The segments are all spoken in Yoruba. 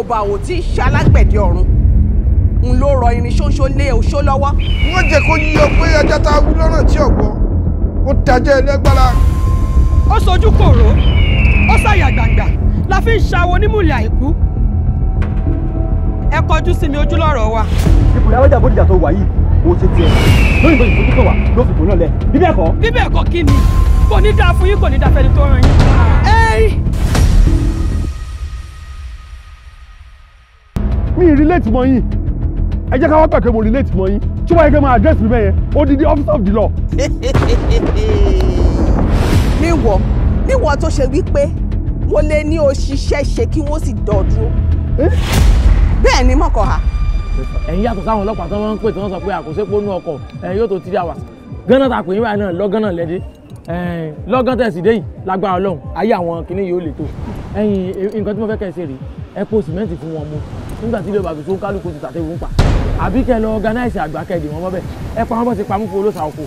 Òbàwò tí í ṣe alágbẹ̀dẹ ọ̀run ń ló rọ irin ṣóńṣó lé oṣó lọ́wọ́. Wọ́n jẹ́ kó yíyọ pé ajá tá a wí lọ́rùn tí ọ̀gbọ́ ó dájẹ́ ẹlẹ́gbára. Ó sojú kòró, ó ṣàyà gbàǹgbà la fi ń ṣàwo onímùlẹ̀ àìkú. Ẹ kọjú sí mi, ojú lọ́rọ̀ wa. Ipò ìyálọ́jà Bódìjà tó wà yìí kò ṣe tiẹ̀ lóyún tó ìfojú kan wà ló fi kò náà lẹ̀ bí bẹ́ẹ̀ kọ́. Bí bẹ́ẹ̀ kọ́ kí ni? Kò ní dáa fún yín, kò ní dáa fẹ́ni tó ràn yín. Mi ì relate mọ́ yín, ẹ jẹ́ ká wá gbà pé mo relate mọ́ yín tí wọ́n yẹ kí n máa address mi bẹ́ẹ̀ yẹn odidi officer of the law. Níwọ̀ tó ṣe wípé mo lè ní òṣìṣẹ́ ṣe kí wọ́n sì dọ̀ dúró. Bẹ́ẹ̀ ni mọ̀kànhá. Ẹ̀yin yàtọ̀ sáwọn ọlọ́pàá tí wọ́n ń pè tí wọ́n sọ pé àkóso pónú ọkọ̀ ẹ̀yin yóò tó 3 hours. Gánà ta pè yín báyìí náà lọ́gán náà lẹ́dí. Lọ́gán tẹ̀sí dé yìí lágbára Ọlọ́run ayé àwọn kìíní yìí ó lè tó. Ẹ̀yin nǹkan tí mo fẹ́ kẹ́ ẹ ṣe rèé, ẹ po sìmẹ́ǹtì fún wọn mu nígbà tí ilé bàbá tó ń kálukú ti tàtẹ́wò ń pa. Àbí kẹ́ lọ organize àgbà kẹ́ dì wọ́n mọ́bẹ̀, ẹ pa wọ́n bọ́ ti pamú fún olóṣà oko.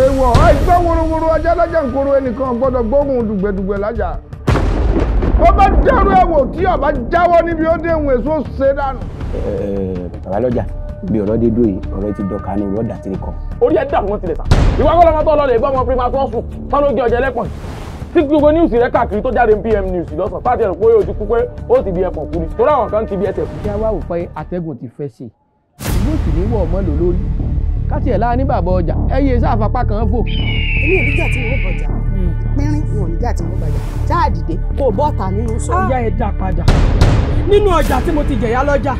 Èèwọ̀ àìgbọ́ worowóró ajá lájà ń koro ẹnìkan gbọ́dọ̀ gbóhùn dùgbẹ̀dùgbẹ̀ lájà. Ó bá dẹ́rù ẹ̀wò tí ọba jáwọ́ níbi ó dé ìwọ̀n èso ṣe dànù. Bàbá lọ́jà bí ọ̀rọ̀ dé dúró yìí, ọ̀rọ̀ ti dọ̀ka ní ọ̀rọ̀ dàtí kọ. Orí ẹ̀ dààmú tilẹ̀ sà. Ìwà kọ́ lọ́mọ tó lọ lè gbọ́ ọmọ prima tó sùn tán ló gé ọjà ẹlẹ́pọ̀n. Tí gbogbo news rẹ káàkiri tó jáde PM news lọ́sàn-án pàtẹ́ rẹ̀ pé ó ti kú pé ó ti di ẹ̀pọ̀n kú ni torí àwọn kan ti di ẹsẹ̀ kú. Kí á wá wò pé atẹ́gùn ti fẹ́ sí i, ìlú sì ní wọ̀ ọmọ lò lórí. Káti ẹ̀ láà ní bàbá ọjà, ẹ yé sáfapá kan fò. Èmi ò níjà tí wọ́n bọ̀jà, pínrín wọn ò níjà tí wọ́n bọ̀jà, ṣáà dìde kó o bọ́ta nínú sọ. Ìyá ẹ dá padà nínú ọjà tí mo ti jẹ̀yà lọ́jà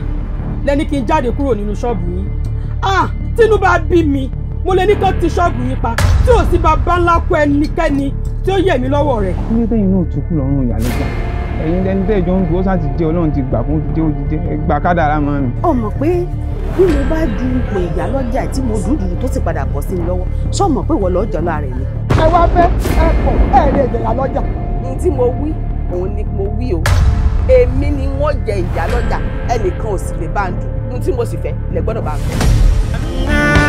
lẹ́ni kí n jáde kúrò nínú ṣọ́ọ̀bù yín. Tínú bá bí mi, mo lè ní kán ti ṣọ́ọ̀bù yín pa tí ò sí bàbá ńlá kó ẹnikẹ́ni tí ó yẹ̀ mí lọ́wọ́ rẹ̀. Kí ló tẹ̀yìn náà tún kú lọ́rùn ìyá lọ́jà? Ẹ̀yin lẹni tẹ́ ìjọ ń gbó sáà ti jẹ́ Ọlọ́run ti gbà fún ti jẹ́ ó ti jẹ́ ẹ gbà kádàrá mọ́ mi. Ó mọ̀ pé bí mo bá du ipò ìyá lọ́jà tí mo dùn dùn tó sì padà bọ̀ sí mi lọ́wọ́, ṣó mọ̀ pé ìwọ lọ́ọ́ jọ lára ẹ̀ ni. Ẹ wá fẹ́ ẹ kọ̀ ẹ lè jẹ̀yà lọ́jà. N tí mo wí òun ni mo wí o, èmi ni wọ́n jẹ ìyá lọ́jà, ẹnìkan ò sì lè bá ń dùn, n tí mo sì fẹ́ lẹ gbọ́dọ̀ bá ń fẹ́.